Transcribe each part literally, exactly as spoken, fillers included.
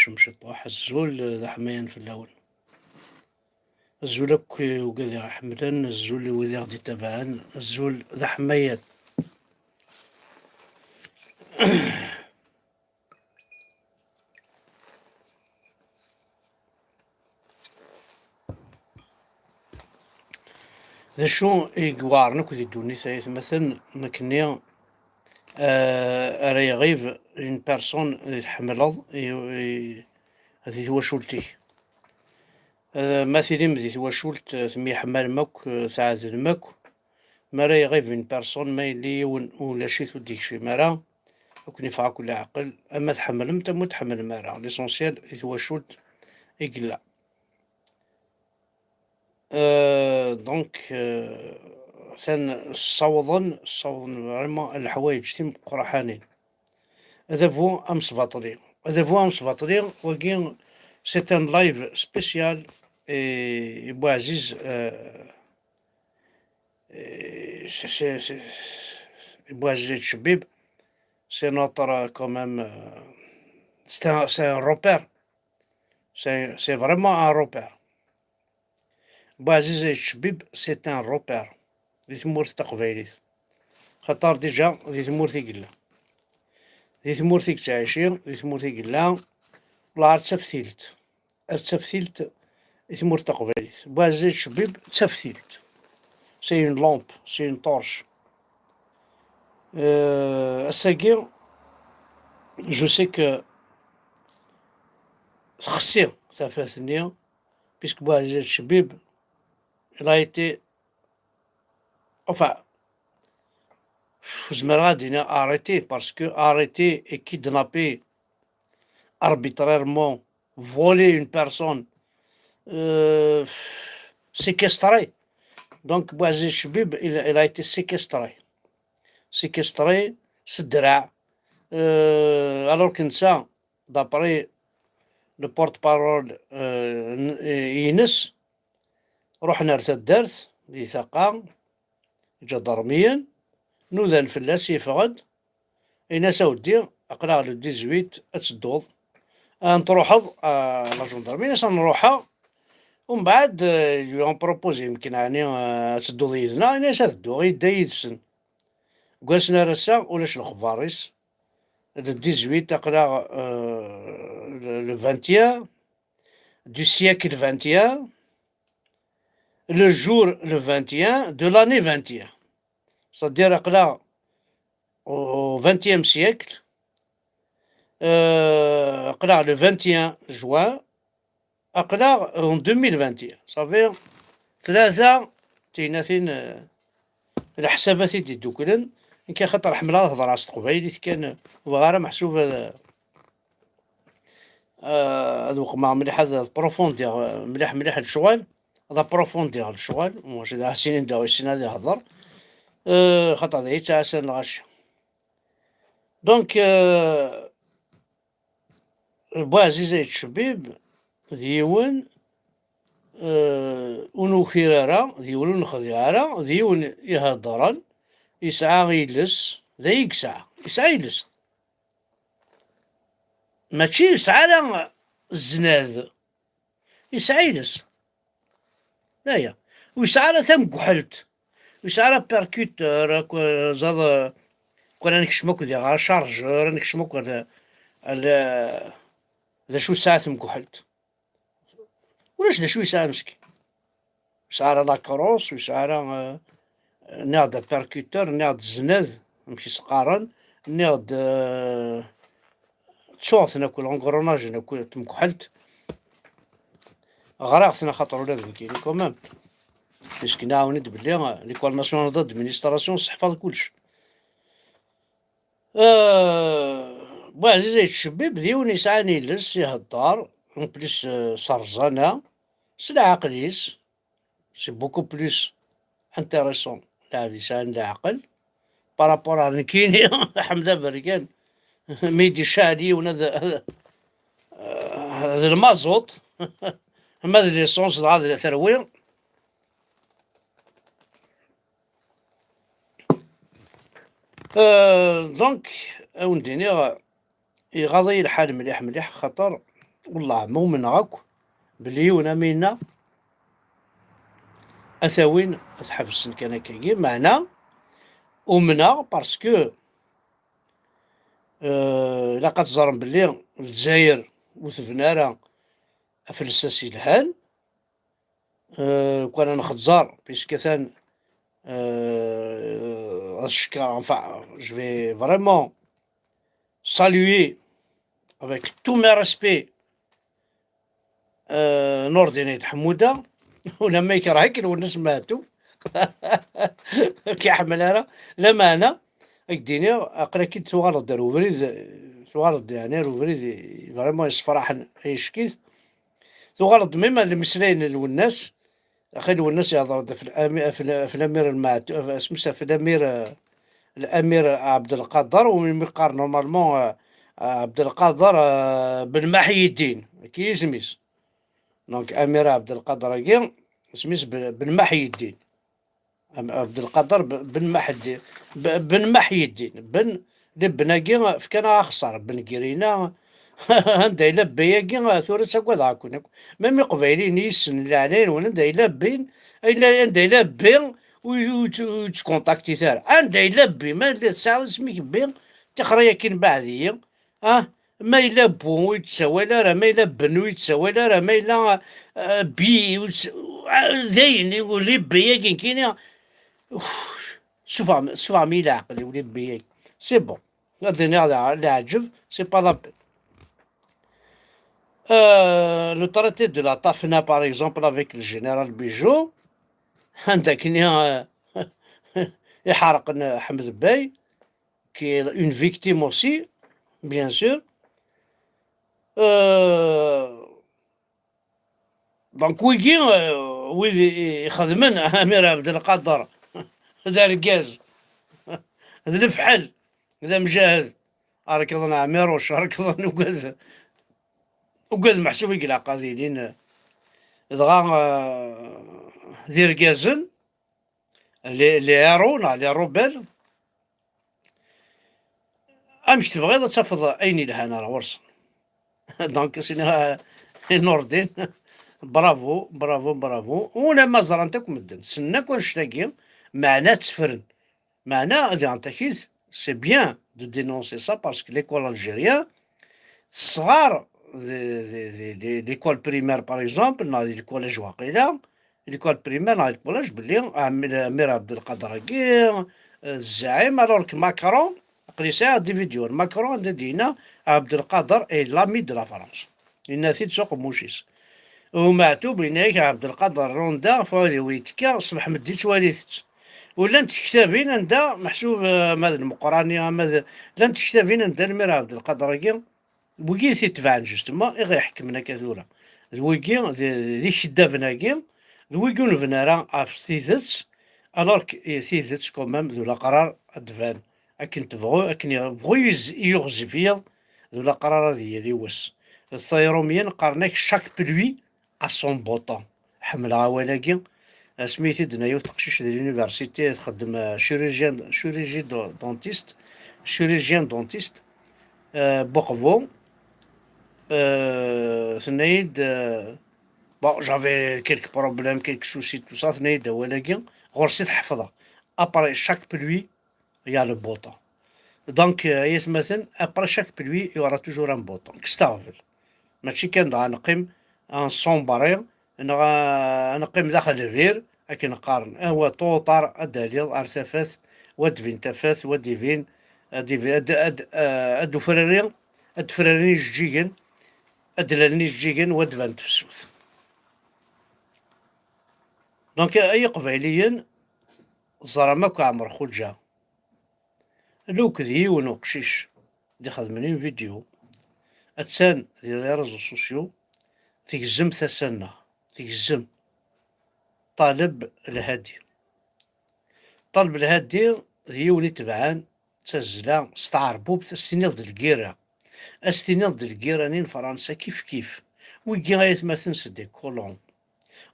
Mciṭṭuḥ, azul d aḥmayan fell-awen. Azul akk i wigad i ɣ-iḥemmlen, azul i wid i ɣ-d-itabaɛen, azul d aḥmayan. D acu i iweɛren akk di ddunit, ay atmaten, nekni, eh, ara iɣib une personne i tḥemmleḍ, i, i, di twacult-ik. Eh, ma tilim di twacult, eh, temyeḥmalem akk, eh, tɛedlem akk, mi ara iɣib une personne, ma yelli yiwen ulac-it ur d-ikcim ara, ad ken-ifeɣ akk leɛqel, ama tḥemmlem-t, ama ur tḥemmlem ara. L'essentiel, di twacult i yella. Euh, donc, euh, atan ssawḍen, ssawḍen vraiment leḥwayeǧ timeqraḥanin. Adabu amesbaṭli. Adabu amesbaṭli, wagi, c'est un live spécial et, et Bouaziz, euh, et c'est, c'est, c'est, et Bouaziz Chebib, c'est notre, euh, quand même, euh, c'est un, c'est un repère. C'est, c'est vraiment un repère. Bouaziz Icebib, c'est un repère di tmurt taqbaylit. Xaṭer déjà di tmurt i yella. Di tmurt i yettɛici, di tmurt i yella, la ar taftilt. Ar taftilt i tmurt taqbaylit. Bouaziz Icebib, d taftilt. C'est une lampe, c'est une torche. Euh, ass-agi, je sais que texsi tafat-nni, puisque Bouaziz Chebib, il a été, enfin, ur zmireɣ ad d-iniɣ arrêté, parce que arrêté et kidnappé arbitrairement, voler une personne, euh, séquestré. Donc, Bouaziz Chebib, il, il a été séquestré. Séquestré, s ddreɛ, euh, alors que netta, d'après le porte-parole, euh, n-, ines, ruḥen ar taddart, di Taqa, iǧadarmiyen, nudan fell-as, yeffeɣ-d, in-as: "A weddi, aql-aɣ le dix-huit, ad tedduḍ." "Ad n-truḥeḍ?" "Ah, la gendarmerie." In-as: "Ad n-ruḥeɣ." Umbeɛd, euh, lui ont proposé, yemken ɛni, euh, ad tedduḍ yid-neɣ? In-as: "Ad dduɣ." Yedda yid-sen. Deg wass n ar ass-a, ulac lexbar-is. Le dix-huit, aql-aɣ, euh, le, le vingt et un du siècle vingt et un, le jour le vingt et un de l'année vingt et un. C'est-à-dire, aql-aɣ au vingtième siècle, euh, aql-aɣ le vingt et un juin, aql-aɣ en deux mille vingt et un. Ça fait tlata tiynatin, euh, leḥsabat i d-idduklen. Nekk axaṭer ḥemmleɣ ad hedreɣ s teqbaylit kan, ur bɣiɣ ara meḥsub ad, euh, ad weqmeɣ mliḥ, ad approfondiɣ, euh, mliḥ, mliḥ lecɣal, ad approfondiɣ lecɣal, mačči d aḥsinin daɣ yessen ad ihder, euh, xaṭer d ay yettɛassan lɣaci. Donc, euh, Bouaziz Ayt Cebib d yiwen, euh, ur nukir ara, d yiwen ur nexdiɛ ara, d yiwen iheddren, yesɛa iles, d ay i yesɛa, yesɛa iles. Mačči yesɛa ara znad, yesɛa iles. D aya. Ur yesɛi ara tamegḥelt. Ur yesɛi ara percuteur, ak-, zaḍ, kwan ad nekcem akk diɣ ar chargeur, ad nekcem akk ar, ar, d acu tesɛa temegḥelt. Ulac d acu yesɛa meskin. Ur yesɛi ara la crosse, ur yesɛi ara, euh, nniɣ-d percuteur, nniɣ-d znad, amek i s-qqaren, nniɣ-d, euh, ttuɣ-ten akk, l'engrenage-en akk, temekḥelt. Ɣriɣ-ten axaṭer ula d nekkini, quand même. Puisque nɛawen-d belli, euh, l'école nationale d'administration tesseḥfaḍ kullec. Euh, Bouaziz Ayt Cebib d yiwen yesɛan iles, ihedder, en plus, euh, s rẓana, s leɛqel-is, c'est beaucoup plus intéressant, lɛeb yesɛan leɛqel, par rapport ar nekkini, Ḥmed Aberkan, mi d-icaɛel yiwen ad, ad, ad lmaẓuṭ, ma d l'essence dɣa ad terwi. Euh, donc, ad wen-d-iniɣ, iɣaḍ-iyi lḥal mliḥ, mliḥ, xaṭer Wellah ma umneɣ akk belli yiwen am yenna a t-awin, a t-ḥebsen kan akkagi, meɛna umneɣ parce que, euh, ilaq ad teẓrem belli Lezzayer ur tebni ara afelsas yelhan. Euh, kwan ad nxeẓẓer, puisque atan, euh, ad cekker, enfin, je vais vraiment saluer avec tous mes respects, euh, Nordin Ayt Ḥemmuda, ulamma yekreh-ik Lwennas Meɛtub, ur k-iḥemmel ara, lameɛna, ad k-d-iniɣ, aql-ak-id tuɣaleḍ-d ar ubrid, tuɣaleḍ-d, yeɛni, ar ubrid vraiment yessefraḥen, ay ccek-it. Tuɣaleḍ-d même ar lmeslayen n Lwennas, axi Lwennas yehḍer-d ɣef l'ami-, ɣef l-, ɣef l'amir Lmeɛtu-, ɣef, isem-is, ɣef l'amir, euh, l'amir Ɛebdelqader, umi qqar normalement, euh, Ɛebdelqader, euh, Ben Maḥiyeddin, akka i isem-is. Donc, amir Ɛebdelqader-agi, isem-is Ben, Ben Maḥiyeddin. Am-, Ɛebdelqader B-, Ben Maḥeddi-, B-, Ben Maḥiyeddin, Ben, di Ben-agi, fkan-aɣ axeṣṣar, Ben Grina, anda yella Ben-agi, tura ttagadeɣ-ken akk. Même Iqbayliyen i yessen leɛnaya-nwen, anda yella Ben, anda yella Ben, ur, ur, ur ttkontaktit ara. Anda yella Ben, ma yella tesɛiḍ isem-ik Ben, tixer-agi mbeɛd-iyi, ah, ma yella bu ur yettawal ara, ma yella ben ur yettawal ara, ma yella, euh, bi ur yett-, ah, dayen, uli bi-agi nekkini, uf, sufɣem-, sufɣem-iyi leɛqel, uli bi-agi. C'est bon. Ad iniɣ leɛ-, leɛǧeb, c'est pas la peine. Euh, le traité de la Tafna, par exemple, avec le général Bijou, anda kni, euh, iḥerqen Ḥmed Bey, qui est une victime aussi, bien sûr. Euh, donc, wigi, euh, wid i-, ixedmen Amir Abdelkader, d argaz, d lefḥel, d amjahed, rekḍen Ɛmiruc, rekḍen ugad, ugad meḥsub i ilaq ad ilin, dɣa, euh, d irgazen, les, les héros, neɣ les rebelles, amek tebɣiḍ ad tafeḍ ayen yelhan ar ɣur-sen? Donc, sini, eh, Nordin, bravo, bravo, bravo. Ulamma ẓran-t akk medden, ssnen akk annect-agi, meɛna tteffren. Meɛna, diɣen takit, c'est bien de dénoncer ça parce que l'école algérienne, tesɣar di, di, di, di l'école primaire, par exemple, neɣ di l'école waqila, l'école primaire neɣ l'école belli Amir Abdelkader-agi, euh, zɛim, alors que Macron, aql-i sɛiɣ des vidéos, Macron anda d-yenna Abdelkader est l'ami de la France. Yenna-t-id s uqemmuc-is. U Meɛtub yenna-yak Abdelkader Runda, fadi wi yettekka, ṣṣbeḥ meddi ttwalit-tt. U llant tektabin anda, meḥsub, euh, ma d Lmeqrani, ma d, llant tektabin anda Amir Abdelkader-agi, wigi i t-itebɛen, justement, i ɣ-iḥekmen akka tura. D wigi, d, d ikeddaben-agi, d wigi ur nebni ara ɣef tidet, alors que, eh, tidet, quand même, d ulaqrar ad d-tban. Akken tebɣu, akken yebɣu yiz-, yiɣzif yiḍ, d ulaqrar ad yili wass. D tayrumyen qqaren-ak chaque pluie à son beau temps. Ḥemmleɣ awal-agi. Asmi i t-id-tenna yiwet teqcict di l'université, txeddem, euh, chirurgien, chirurgie do-, dentiste, chirurgien dentiste, euh, Buqbu, euh, tenna-yi-d, euh, bon, j'avais quelques problèmes, quelques soucis, tout ça, tenna-yi-d awal-agi, ɣur-s i t-ḥefḍeɣ. Après chaque pluie, il y a le beau temps. Donc, euh, ay atmaten, après chaque pluie, il y aura toujours un beau temps. Kkset aɣbel. Mačči kan dɣa neqqim ad nṣumber, neɣ ad neqqim daxel lbir, akken qqaren. Awa, tôt ou tard, ad d-taliḍ ar tafat, wa d-tbin tafat, wa d-ibin, ad d-ibi-, ad d-, ad d-, eh, ad d-ufrari, ad d-frarin ijeǧǧigen, ad d-lalen ijeǧǧigen, wa d-tban tefsut. Donc, ay Iqbayliyen, ẓram akk Ɛmer Xuǧa. Luk d yiwen uqcic d-ixedmen une vidéo, attan di les réseaux sociaux, tgezzem tasa-nneɣ, tgezzem. Ṭaleb Lhadi. Ṭaleb Lhadi d yiwen itebɛen d tazzla s tɛerbubt, ad s-tiniḍ d lgirra. Ad s-tiniḍ d lgirra-nni n Fransa kif kif. Wigi ay atmaten, c'est des colons.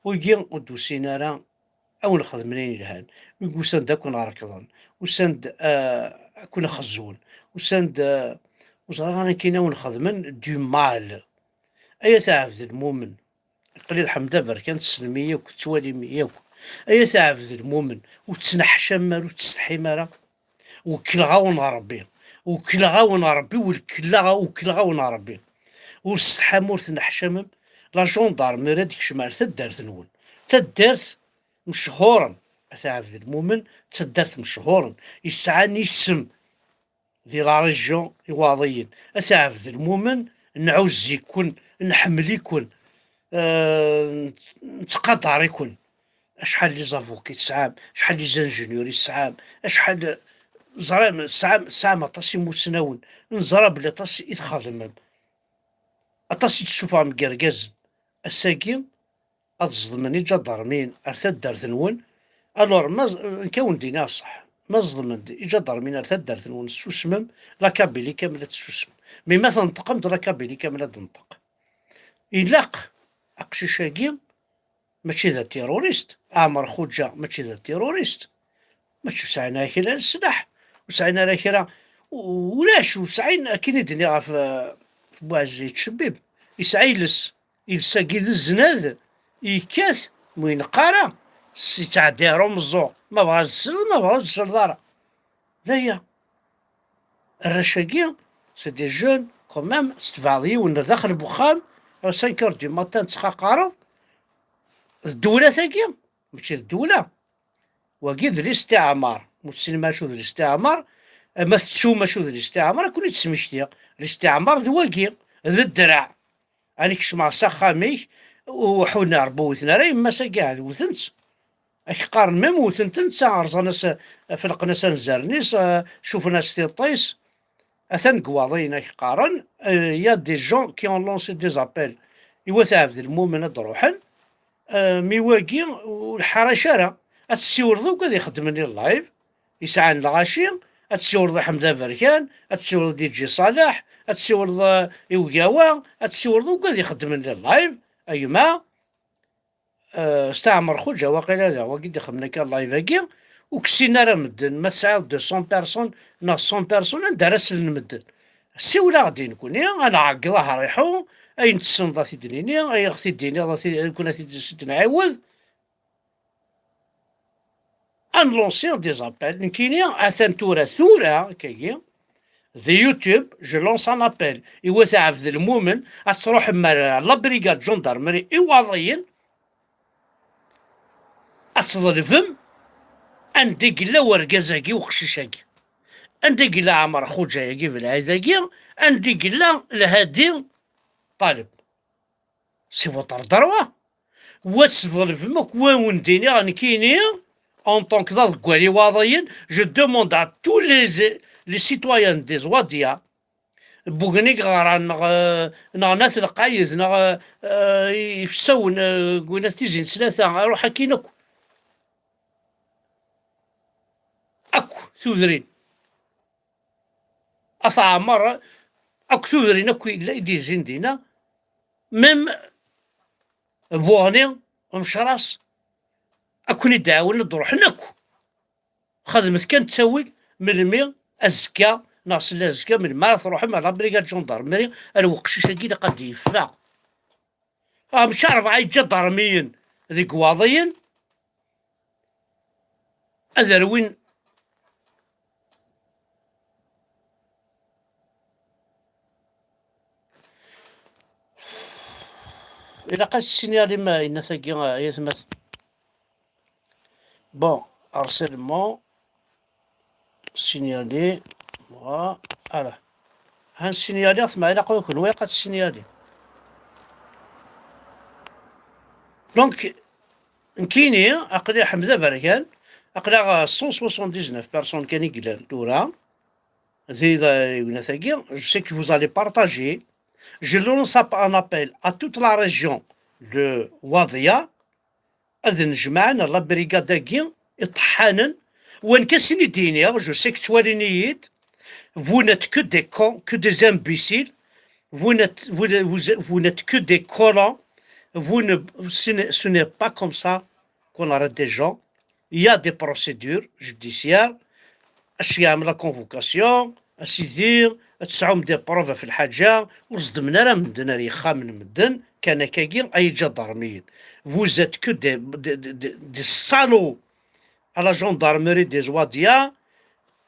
Wigi ur d-usin ara ad wen-xedmen ayen yelhan. Wigi usan-d ad ken-rekḍen. Usan-d, ah, ad ken-xezzwen. Usan-d, ah, ur ẓriɣ ara akken ad wen-xedmen du mal. Ay at Ɛebd Lmumen, aql-i d Ḥmed Aberkan, tessnem-iyi akk, tettwalim-iyi akk. Ay at Ɛebd Lmumen, ur ttneḥcam ara, ur ttsetḥim ara. Wekkleɣ-awen Ṛebbi, wekkleɣ-awen Ṛebbi, wekkleɣ, wekkleɣ-awen Ṛebbi. Ur tsetḥam, ur tneḥcamem. La gendarmerie ad d-kecm ar taddart-nwen. Taddart mechuṛen, at Ɛebd Lmumen, d taddart mechuṛen, yesɛan isem di la région Iwaḍiyen. At Ɛebd Lmumen, nɛuzz-iken, nḥemmel-iken, eh, nettqadar-iken. Acḥal n les avocats i tesɛam, acḥal n les ingénieurs i tesɛam, acḥal, ẓram, tesɛam, tesɛam aṭas imusnawen, neẓra belli aṭas i txedmem, aṭas i d-tessufɣem deg yergazen. Ass-agi, ad ẓedmen iǧadarmiyen ar taddart-nwen. Alors, ma ẓ-, nekk ad wen-d-iniɣ ṣṣeḥ, ma ẓedmen-d iǧadarmiyen ar taddart-nwen, tessusmem, la Kabylie kamel ad tessusem. Mi ma tneṭqem-d, la Kabylie kamel ad d-tenṭeq. Ilaq aqcic-agi, mačči d atirurist, Ɛmer Xuǧa mačči d atirurist, mačči ur sɛin ara kra n sslaḥ, ur sɛin ara kra, ulac, ur sɛin, akken i d-nniɣ ɣef, ɣef Buɛziz Ttcebbib, yesɛa iles, iles-agi d znad, yekkat, ma ur ineqq ara, s-, yettɛeddi ar umeẓẓuɣ, ma bɣa ad tsel, ma bɣa ur tsel ara. D aya. Arrac-agi, c'est des jeunes, quand même, s tebɛeḍ yiwen ar daxel n wexxam, ar cinq heures du matin tettqaqareḍ, d ddewla tagi, mačči d ddewla. Wagi d listiɛmar, ma ur tessinem acu d listiɛmar, ma tettum acu d listiɛmar, ad ken-id-smektiɣ. Listiɛmar d wagi, d ddreɛ. Ad kecmeɣ s axxam-ik, ur ḥun Ṛebbi witen ara yemma-s-agi, ad wten-tt. Ak qqaren même wten-t netta, rẓan-as, felqen-as anzaren-is, eh, cufen-as tiṭ-is. Atan deg Iwaḍiyen ak qqaren, eh, il y a des gens qui ont lancé des appels i wat Ɛebd Lmumen ad d-ruḥen, eh, mi wagi ur ḥrac ara. Ad tessiwleḍ i wigad ixeddmen i live, yesɛan lɣaci, ad tessiwleḍ i Ḥmed Aberkan, ad tessiwleḍ i D J Ṣaleḥ, ad tessiwleḍ, eh, i Ugawa, ad tessiwleḍ i wigad ixeddmen i live, a gma, eh, Steɛmer Xuǧa, waqila d wagi d-ixemmen akka live-agi, ur k-ssinen ara medden, ma tesɛiḍ deux cents personnes neɣ cent personnes, anda ara slen medden? Siwel-aɣ-d i nekni, ad nɛeggeḍ aḥriḥu, ayen tessneḍ ad t-id-nini, ayen ɣ-t-id-tiniḍ ad t-, ad ken-, ad t-id-nɛiwed. Ad nlansi des appels, nekkini, atan tura, tura, akkagi, di YouTube, je lance un appel i wat Ɛebd Lmumen, ad truḥem ar la brigade gendarmerie Iwaḍiyen, ad tḍelbem anda i yella wergaz-agi, uqcic-agi, anda i yella Ɛmer Xuǧa-agi, Belɛid-agi, anda i yella Lhadi Ṭaleb. C'est votre droit. Wa tḍelbem akk, wa wen-d-iniɣ nekkini, en tant que d aḍeggal Iwaḍiyen, je demande à tous les, les citoyens des Wadia, Bugni Ɣran, neɣ, eh, neɣ Nat Lqayed, neɣ, eh, eh, Ifsawen, eh, Gwinat Tizi n Tlata, ruḥ akkin akk. Akk tudrin. At Ɛmer, akk tudrin akk yella i d-yezzin dinna, même Buɣni, Mecras, ad ken-id-ɛawnen ad d-ruḥen akk. Xedmet kan ttawil, melmi azekka, neɣ sella azekka, melmi ara truḥem ar la brigade gendarmerie, ar weqcic-agi ilaq ad d-yeffeɣ. Amek rebɛa iǧadarmiyen deg Iwaḍiyen ad rwin. Ilaq ad tessinyalim, eh, ayennat-agi, eh, ay atmaten. Bon, harcèlement, signaler, voilà. Han signaliɣ-t, meɛna ilaq i kenwi ad tessignali. Donc, nekkini, aql-i Ḥmed Aberkan, aql-aɣ cent soixante-dix-neuf personnes kan i yellan tura, di la-, yegna-tagi, je sais que vous allez partager. Je lance un appel à toute la région de Wadia, ad nejmaɛen ar la brigade-agi iṭeḥḥanen, wan ka sin i d-iniɣ, je sais que ttwalin-iyi-d, vous n'êtes que des cons, que des imbéciles, vous n'êtes, vous, vous, vous n'êtes que des colons, vous ne, ce n'est, ce n'est pas comme ça qu'on arrête des gens. Il y a des procédures judiciaires, acu yeɛmel la convocation, A sidi, ad tesɛum des preuves ɣef lḥaǧa, ur ẓeddmen ara medden ar yexxamen n medden, kan akkagi ay iǧadarmiyen. Vous êtes que des, des, des, des, des salauds. À la gendarmerie des Ouadia,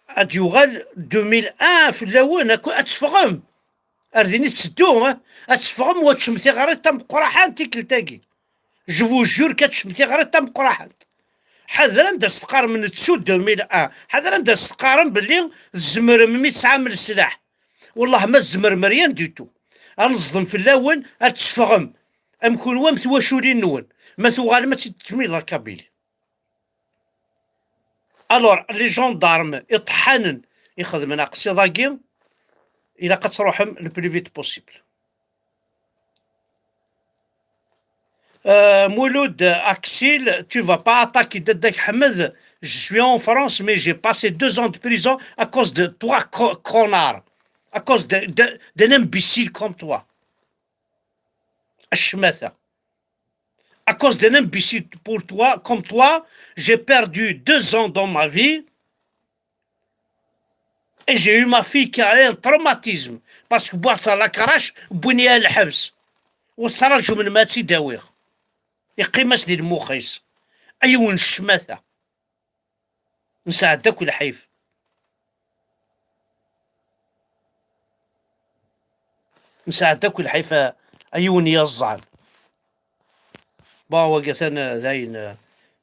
ad yuɣal deux mille un fell-awen, ad, ad teffɣem. Ar din i tetteddu, eh? Ad teffɣem u ad teččem tiɣrit tameqqraḥant tikkelt-agi. Je vous jure, ad teččem tiɣrit tameqqraḥant. Ḥader anda s-teqqarem nettu deux mille un. Ḥader anda s-teqqarem belli tzemrem mi tesɛam leslaḥ. Wellah ma tzemrem rien du tout. Ad neẓdem fell-awen, ad teffɣem. Am kunwi am twaculin-nwen. Ma tuɣalem ad tt-id-teǧǧem la Kabylie. Alors, les gendarmes iṭeḥḥanen ixedmen aqsiḍ-agi, ilaq ad truḥem le plus vite possible. Euh, Mouloud, Axil, tu vas pas attaquer Dada Ahmed. Je suis en France, mais j'ai passé deux ans de prison à cause de toi, co- connard. À cause de, de, d'un imbécile comme toi. Ccmata. À cause d'un imbécile pour toi, comme toi, j'ai perdu deux ans dans ma vie. Et j'ai eu ma fille qui a eu un traumatisme. Parce que boire ça la crache, bounia le habs. Ou ça la joue le match d'awir. Et qimas di le moukhis. Ayoun shmata. Nsaɛd akk lḥif. Nesɛedda akk lḥif, a, a yiwen yaẓẓan. Bon, wagi atan, eh, dayen,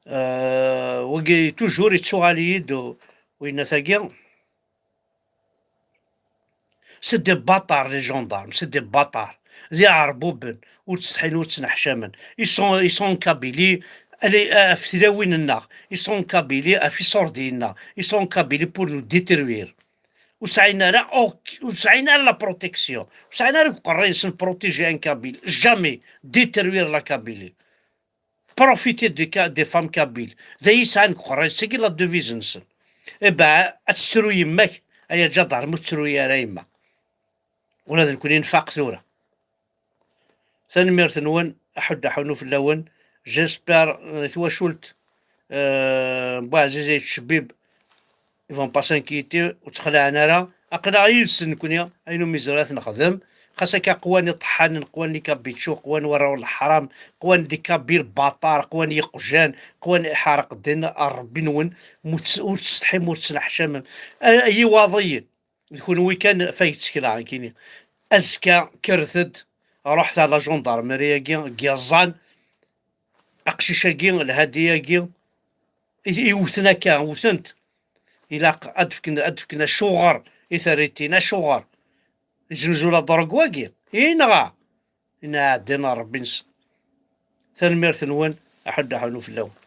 eh, wagi toujours yettuɣal-iyi-d u-, winna tagi. C'est des bâtards, les gendarmes, c'est des bâtards. D iɛerbuben, ur ttsetḥin, ur ttneḥcamen. Ils sont, ils sont en Kabylie, allez, eh, ɣef tlawin-nneɣ. Ils sont en Kabylie, ɣef iṣurdiyen-nneɣ. Ils sont en Kabylie pour nous détruire. Ur sɛin ara ok-, ur sɛin ara la protection. Ur sɛin ara deg uqerray-nsen protéger un Kabyle. Jamais détruire la Kabylie. Profiter des, Ka- des femmes kabyles. D ayen sɛan deg uqerray-nsen, la devise-nsen. Eh ben, ad tettru yemma-k, ay aǧadarm, ur tettru ara yemma. Ula d nekkni nfaq tura. Tanemmirt-nwen, aḥuddu aḥunnu fell-awen. J'espère, euh, twacult, euh, n Buɛziz Ayt Cbib, ils vont pas s'inquiéter, ur ttxelɛen ara. Aql-aɣ yid-sen nekkni, ayen umi nezmer ad t-nexdem. Xas akka qwan iṭeḥḥanen, qwan les Kabyles, qwan warraw n leḥram, qwan des Kabyles bâtards, qwan yiqjan, qwan iḥerq ddin, a Ṛebbi-nwen, ur tt-, ur ttsetḥim, ur ttneḥcamem. A, ay iwaḍiyen. D kunwi kan ɣef ay ttekleɣ, nekkini. Azekka, kkret-d, ruḥet ɣer la gendarmerie-agi, deg yiẓẓan, aqcic-agi, lhadi-agi, i, i wten akka, wten-t. Ilaq ad d-fken, ad d-fken acuɣer i territin, acuɣer. Iznuzu la drogue wagi, i neɣ? Inna ɛeddan ɣer Ṛebbi-nsen. Tanemmirt-nwen, aḥuddu aḥunnu fell-awen.